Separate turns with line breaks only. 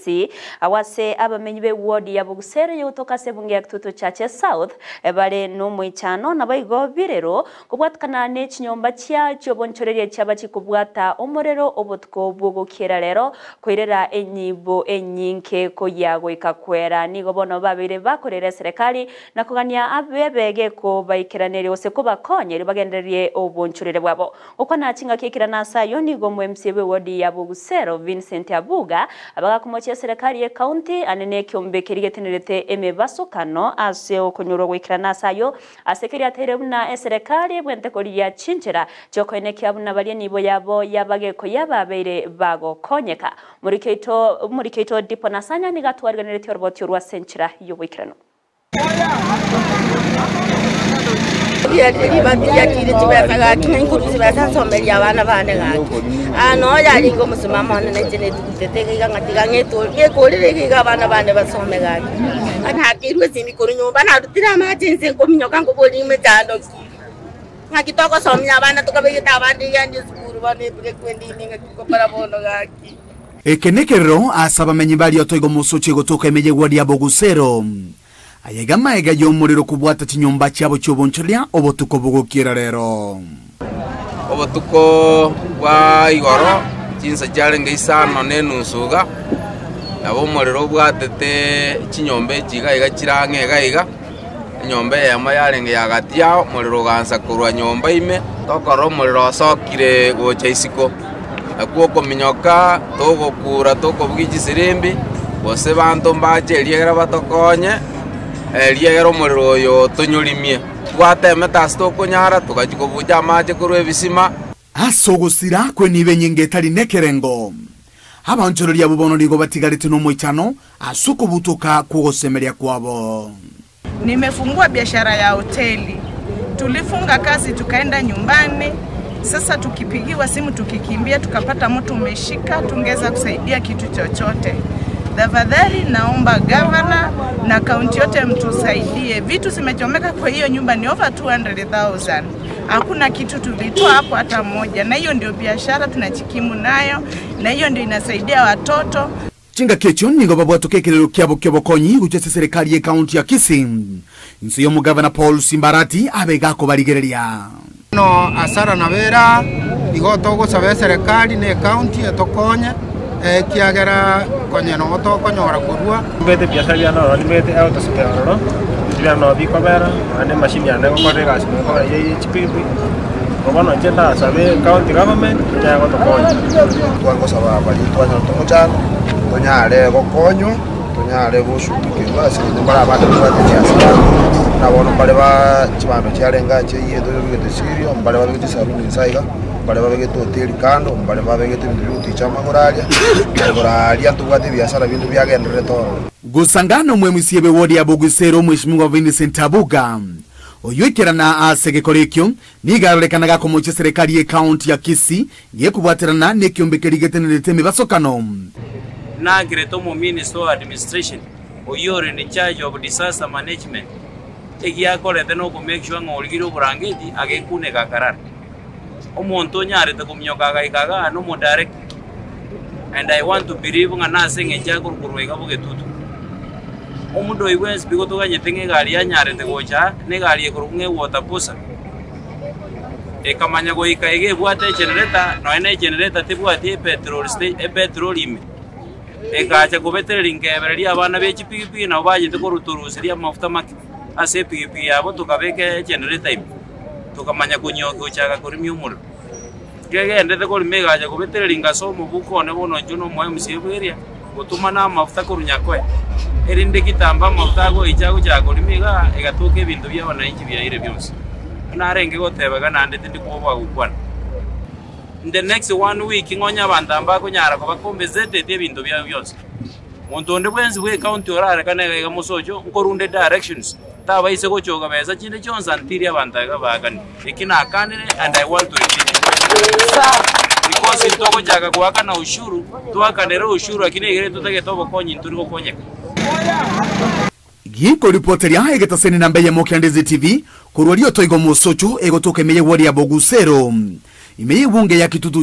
Kisii agwo ase abamenyi b'eward ya Bogusero eyegotoka ase ebunge ya Kitutu Chache South bare nomoichano naboigo birero kobwatikana ne chinyomba chia chi'obonchoreria chiaba chikobwata omorero obotuko bw'ogokiera rero koirera enyibo enyinge koyia goika kwera. Nigo bono babeire bakorera eserekari na kogania abebe gekobaikeraneria gose kobakonya erio bagendererie obonchorere bwabo. Gokwana chingaki ekirana ase ayio nigo omo-MC bw'ewodi ya Bogusero Vincent Abuga abagakomochia eserekari y'ecounty ane nekeombe keria getenerete emebasokano ase okonyorwa goikerana ase ayio ase keria ateire buna eserekari ebwente korigia chinchera chiokoenekia buna baria nibo yabo yabagekoyia babeire bagokonyeka. Omoriki oito Dipo Nasanya nigo atwariganeretie oroboti orwo ase enchera y'oboikeranu.
Ribati riachire chibesa gaki, na inkorwa chibesa nsomerie abana bane gaki. Aa noo yarenge omosimamo one na inche netugutete iga iga ng'a tiga ng'eto ng'ekorere iga iga abana bane basome gaki. Nakeirwe esimi korwa nyomba narutire amache inse nkominyoka nkoboria emechando ki. Ng'aki togosomia abana tokabegete abande iga ande esukuru bono ebreak ende ime ng'aki ngokora bono gaki.
Eke nekerero ase abamenyi baria otoigo omosochi egotoka ime y'egwadi ya Bogusero. Aya iga amaega y'omorero kobwata chinyomba chiabo chi'obonchoreria obotuko bogokiera rero.
Obotuko bwa igoro chinsa chiarenge isano na enusu iga, nabo omorero obwatete chinyomba echi iga iga chire ang'e iga iga, enyomba eyemo yarenge ya gati yao, omorero ogaansa korwa nyomba ime, tokorora omorero osokire gocha isiko. Nakwo okominyoka, togokura tokobugia chisirimbi, gose banto mbache eriegera batokonye, eriegera omorero oyo tonyorimie. Twatemete ase tokonyara, togachia kobucha amache korwa ebisima.
Ase ogosira kw'enibo enyinge etari nekerengo, abaonchoreria abwo bono nigo batigarete nomoichano ase okobutoka kw'ogosemeria kwabo.
Nimefungua biashara ya hoteli. Tulifunga kazi tukaenda nyumbani. Sasa tukipigiwa simu tukikimbia tukapata moto umeshika, tungeweza kusaidia kitu chochote. Tafadhali naomba gavana na kaunti yote mtusaidie. Vitu zimechomeka kwa hiyo nyumba ni over 200,000. Hakuna kitu tulitoa hapo hata moja, na hiyo ndio biashara tunajikimu nayo, na hiyo ndio inasaidia watoto.
Chingaki echio nigo babwatoka ekerero kiabo ki'obokonyi gochia ase eserekari y'ecounty ya Kisii, inse y'omogavana Paul Simbarati abe gakobarigereria.
Bono asara nabo ere aa, igo togosaba eserekari na ecounty etokonye, ekiagera konya nogo tokonyora korua.
Nimbete ebiasara biane ororo, nimbete eautospare ororo, ebinto biane nabo bikobera, naende emashini yane egokora egasi nabo ekobera eye ye chipikipiki, igo bono inche ndasabe county government enyare gotokonya.
Twagosaba baria twanyorete omochando, tonyare gokonywa, tonyare goshughulikerwa ase eng'encho mbare abande babwate chiasara, buna bono mbare ba chibando chiarenge ache eyio tobegete sirio, mbare babegete chisabuni inse iga, mbare babegete hoteli kando, mbare babegete ebinto biogoticha amagoro aria, na igoro aria ntobwate ebiasara binde biagendererete ororo.
Gosangana omwemusie bw'ewodi ya Bogusero Omweshimiwa Vincent Abuga, oyoikerana ase egekora ekio, nigo arorekana gakomochia eserekari y'ecounty ya Kisii gekobwaterana nekiombe keria getenerete emebasokano.
Nagerete omominister o administration oyio ore in charge of disaster management egiakorete noko make sure ng'a origirie oborangeti agekuneka akarara. Omonto onyarete kominyoka agaika igaa nomo director and I want to believe ng'a nase eng'encho akorwa iga bogetutu. Omonto oyio bwensi pi gotoganyete ng'a egari yanyarete gocha aa, na egari ekorokwa ng'a ewater bowser, ekamanya goika iga ebwate egenerator, nonya na egenerator tebwati epetrol sta epetrol ime, egacha kobetereria nkebereria abana be chipigipigi nabo bachete korutoruseria amafuta make ase epigipigi yabo tokabeka egenerator ime, tokamanya konyokia gochaka korimia omorero. Kegendete korima egacha kobetereria ngase omobuko one bono inche nomoe MCA bw'eria, gotomana amafuta korwa Nyakoe, erinde kitambo amafuta agoicha agochaka korima igaa, egatoka ebinto bia abananchi biaire bionsi. Narenge goteba iga naende tindi kwoboa gokwana. In the next one week ng'onye abanto aba mbakonyara koba compensated ebinto biabo bionsi. Monto onde bwensi bwe county orarekane iga iga mosocho, nkorunde directions, tabaise gochoka besa chinde chionsi until abanto iga baakane. Eki nakanire and I want to repeat it. Because ntogochaka goakana ushuru, twakanere ushuru lakini egere totagete obokonyi ntori gokonyeka.
Gikoripoteria egetaseni namba eyemo kia Ndizi TV korwa rioto igo mosocho egotoka ime y'ewodi ya Bogusero ime y'ebunge ya Kitutu.